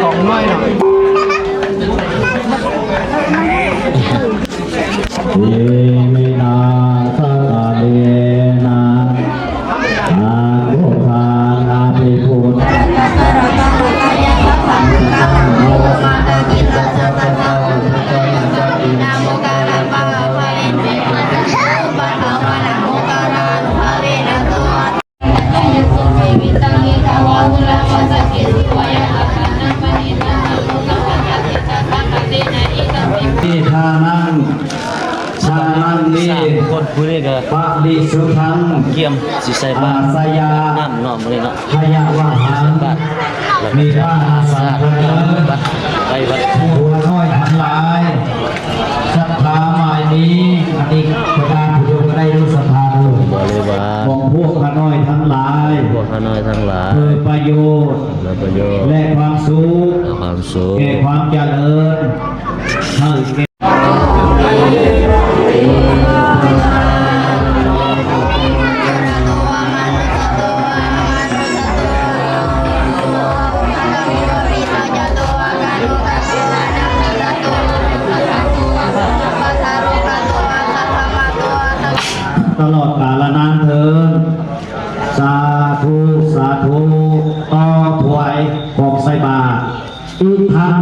ຂອງນ້ອຍເນາະ ເອເມນາ ສະກາເລນາ ອາໂກຄານາ ເພພຸດ ທານັງ ທານັງ ສາມຄົນ ຜູ້ນີ້ກໍ ປະລິສຸດທັງ ກຽມຊິໃສ່ບາດ ອາສະຍາ ນ້ຳເນາະ ມື້ນີ້ເນາະ ພະຍະວະຫັງ ໃສ່ບາດ ເມຕານະສັງຄະເຕີ ໄປວັດ ຜູ້ນ້ອຍທັງຫຼາຍ ສັດທາໝາຍມີ ອັນນີ້ ບັນດາຜູ້ຊົມກໍໄດ້ຮູ້ສັດທາເດີ ບໍລິວານ ຂອງພວກຂ້ານ້ອຍທັງຫຼາຍ ພວກຂ້ານ້ອຍທັງຫຼາຍ ເພື່ອປະໂຫຍດ ເພື່ອປະໂຫຍດ ແລະ ຄວາມສຸກ ແລະ ຄວາມສຸກ ແກ່ຄວາມຈະເລີນ ໃຫ້ແກ່ ຕະຫຼອດກາລະນານເທີນ. ສາທຸ ສາທຸ ຕໍ່ຖວາຍຂອງໃສ່ບາດ ອີກທັງ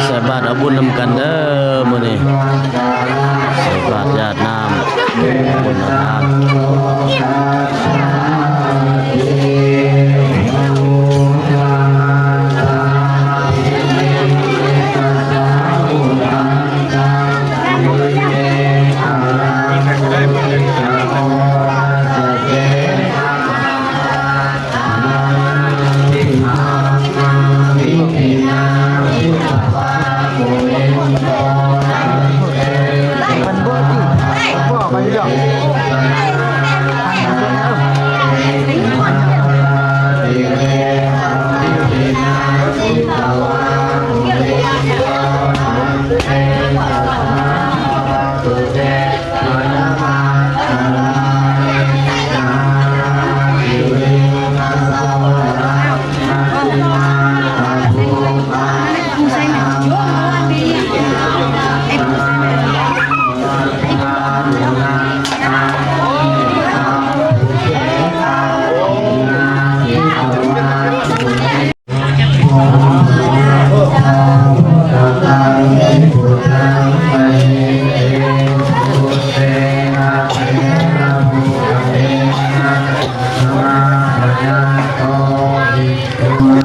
ໃສ່ບາດເອົາບຸນນຳກັນເດີມື້ນີ້ ໃສ່ບາດຢາດນ້ຳບຸນນຳທານ.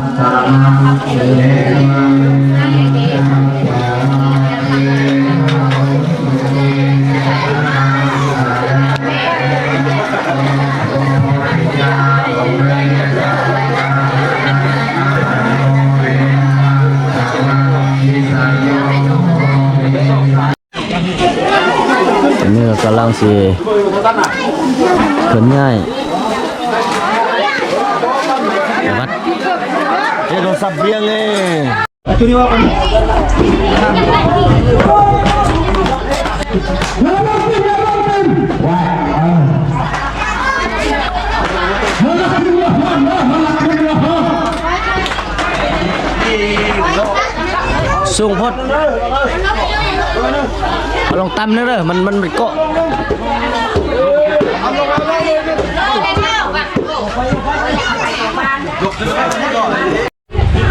ອັນນີ້ກໍກຳລັງຊິເຄື່ອນຍ້າຍໄປວັດ ເຮັດໂທລະສັບວຽງເດ້. ສູງໂພດ ເອົາລົງຕ່ຳໜ້ອຍເດີ ມັນ ມັນເກາະ.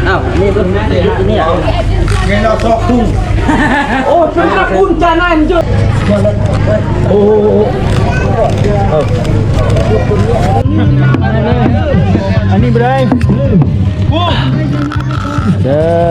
ອ້າວ ນີ້ເບິ່ງ ນີ້ ນີ້ ແມ່ນເອົາຊອກທຸງ. ໂອ້ ເປັນນັກບຸນຈານານເຈົ້າ. ໂອ້ ເອີ ອັນນີ້ບໍ່ໄດ້ ເດີ.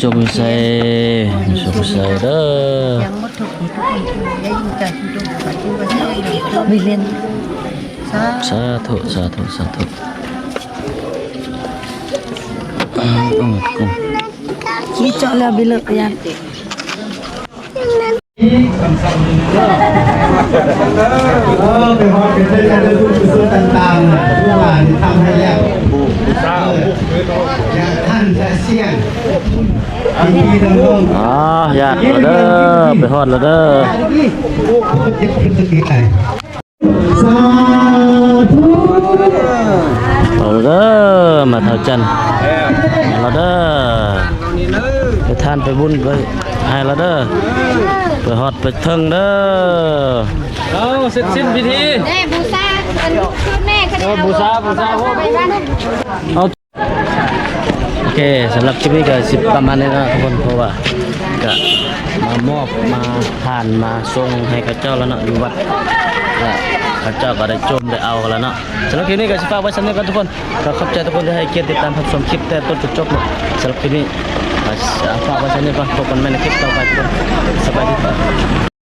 ສຸກມີໄຊ ມີສຸກມີໄຊເດີ. ສາທຸ ສາທຸ ສາທຸ. ມີເຈາະແລ້ວບິເລີກຍານ. ເອີ ໄປຮອດໄປເຖິງອັນບຸນກຸສົນຕ່າງໆ ຜູ້ວ່ານີ້ທຳໃຫ້ແລ້ວ ເອີ ຢ່າທ່ານຈະສ່ຽງ ພີ່ນ້ອງໆ. ອໍ ຍາດແລ້ວເດີ ໄປຮອດແລ້ວເດີ. ສາທຸ ເອົາເດີ ມາເຖົ້າຈັນ ເອົາເດີ ໄປທານໄປບຸນໄປໃຫ້ລະເດີ ໄປຮອດໄປເຖິງເດີ. ເອົາ ເສັດສິ້ນພິທີ ແມ່ບູຊາ ອັນຄືແມ່ ເອີ ບູຊາ ບູຊາ ໂອ້ ໄປບ້ານ ເອົາ ໂອເຄ ສຳລັບຄລິບນີ້ກໍຊິປະມານນີ້ເນາະທຸກຄົນ ເພາະວ່າກະມາມອບມາທານມາສົ່ງໃຫ້ເຂົາເຈົ້າແລ້ວເນາະ ຢູ່ວັດ ແລະເຂົາເຈົ້າກໍໄດ້ໂຈມໄດ້ເອົາກັນແລ້ວເນາະ. ສຳລັບຄລິບນີ້ກໍຊິຝາກໄວ້ສ່ຳນີ້ກ່ອນທຸກຄົນ ກໍຂອບໃຈທຸກຄົນທີ່ໃຫ້ກຽດຕິດຕາມຮັບຊົມຄລິບແຕ່ຕົ້ນຈົນຈົບເນາະ. ສຳລັບຄລິບນີ້ກໍຝາກໄວ້ສ່ຳນີ້ກ່ອນ ພົບກັນໃໝ່ໃນຄລິບຕໍ່ໄປທຸກຄົນ ສະບາຍດີ.